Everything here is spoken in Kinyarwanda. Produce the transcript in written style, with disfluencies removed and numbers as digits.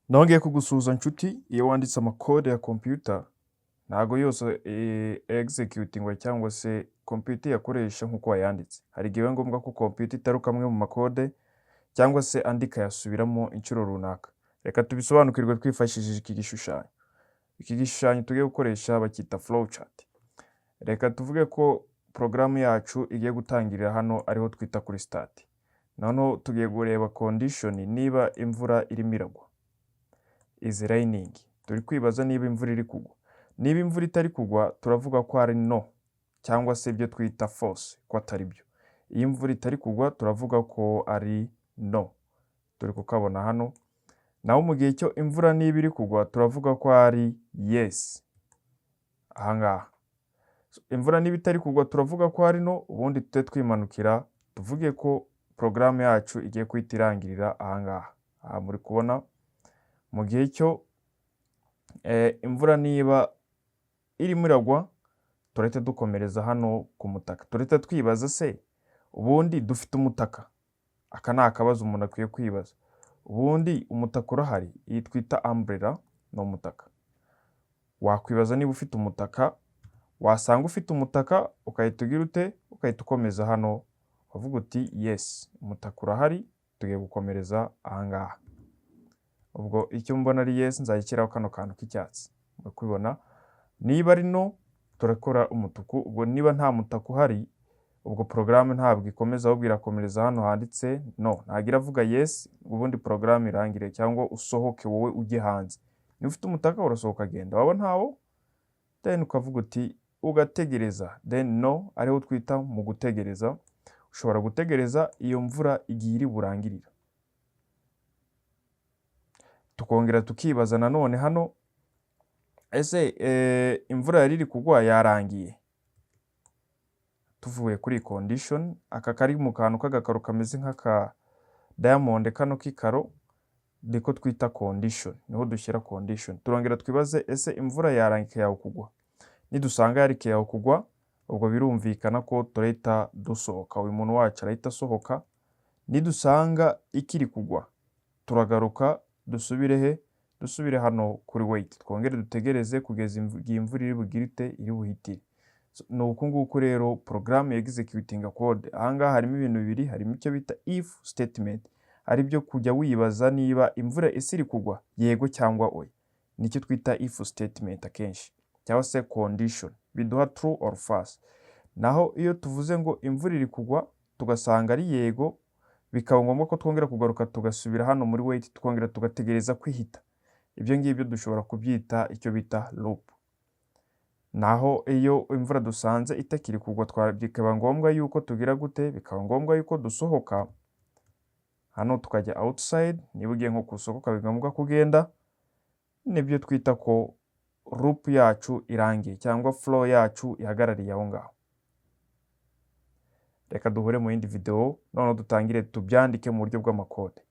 Nongeye kugusuhuza nshuti. Iyo wanditse amakode ya computer, ntago yose executingwa cyangwa se computer iyakoresha nk'uko wayanditse. Hari igihe biba ngombwa ko computer itaruka amwe mu makode cyangwa se andi ikayasubiramo inshuro runaka. Reka tubisobanukirwe twifashishije iki gishushanyo. Iki gishushanyo tugiye gukoresha bacyita flowchart. Reka tuvuge ko porogaramu yacu igiye gutangirira hano, ariho twita kuri start. Noneho tugiye kureba condition niba imvura irimo iragwa. Is raining. Turi kwibaza niba imvura iri kugwa. Niba imvura itari kugwa, turavuga ko ari no cyangwa se ibyo twita false, ko atari byo. Iyo imvura itari kugwa, turavuga ko ari no. Turi kukabona hano. Naho mu gihe cyo imvura niba iri kugwa, turavuga ko ari yes. Aha ngaha. Imvura niba itari kugwa, turavuga ko ari no, ubundi tujye twimanukira tuvuge ko porogaramu yacu igiye guhita irangirira aha ngaha. Aha muri kubona mu gihe cyo imvura niba irimo iragwa, turahita dukomereza hano ku mutaka. Turahita twibaza: se ubundi dufite umutaka? Aka ni akabazo umuntu akwiye kwibaza. Ubundi umutaka urahari? Iyi twita umbrella ni umutaka. Wakwibaza niba ufite umutaka, wasanga ufite umutaka ugahita ugira ute? Ugahita ukomeza hano ukavuga uti: "Yes, umutaka urahari, tugiye gukomereza aha ngaha." Ubwo icyo mbona ari yes, nzashyiraho kano kantu k'icyatsi. Muri kubibona? Niba ari no, turakora umutuku. Ubwo niba nta mutaka uhari, ubwo porogaramu ntabwo ikomeza, ahubwo irakomereza hano handitse no. Ntabwo iravuga yes, ubundi porogaramu irangire cyangwa usohoke wowe ujye hanze. Niba ufite umutaka, urasohoka ukagenda, waba ntawo, then ukavuga uti ugategereza, then no ariho twita mu gutegereza. Ushobora gutegereza iyo mvura igihe iri burangirira. Tukongera tukibaza nanone hano: ese imvura yari iri kugwa yarangiye? Tuvuye kuri condition, aka kari mu kantu k'agakaro kameze nk'aka diamond, kano k'ikaro niko twita condition, niho dushyira condition. Turongera twibaze: ese imvura yarangiye yawe kugwa? Nidusanga yarekeye aho kugwa, ubwo birumvikana ko turahita dusohoka, uyu muntu wacu arahita asohoka. Nidusanga ikiri kugwa, turagaruka dusubire he? Dusubire hano kuri wait, twongere dutegereze kugeza igihe imvura iri bugire ite? Iri buhitire. Ni uku nguku rero porogaramu ya executing code. Aha ngaha harimo ibintu bibiri: harimo icyo bita if statement, ari byo kujya wibaza niba imvura ese iri kugwa, yego cyangwa oya, nicyo twita if statement akenshi, cyangwa se condition biduha true or false. Naho iyo tuvuze ngo imvura iri kugwa, tugasanga ari yego, bikaba ngombwa ko twongera kugaruka tugasubira hano muri wait, twongera tugategereza kwihita. Ibyo ngibyo dushobora kubyita icyo bita loop. Naho iyo imvura dusanze itakiri kugwa, bikaba ngombwa yuko tugira gute? Bikaba ngombwa yuko dusohoka hano tukajya outside. Niba ugiye nko ku isoko, bikaba ngombwa ko ugenda, nibyo twita ko loop yacu irangiye cyangwa flow yacu ihagarariye aho ngaho. Reka duhure mu yindi video, noneho dutangire tubyandike mu buryo bw'amakode.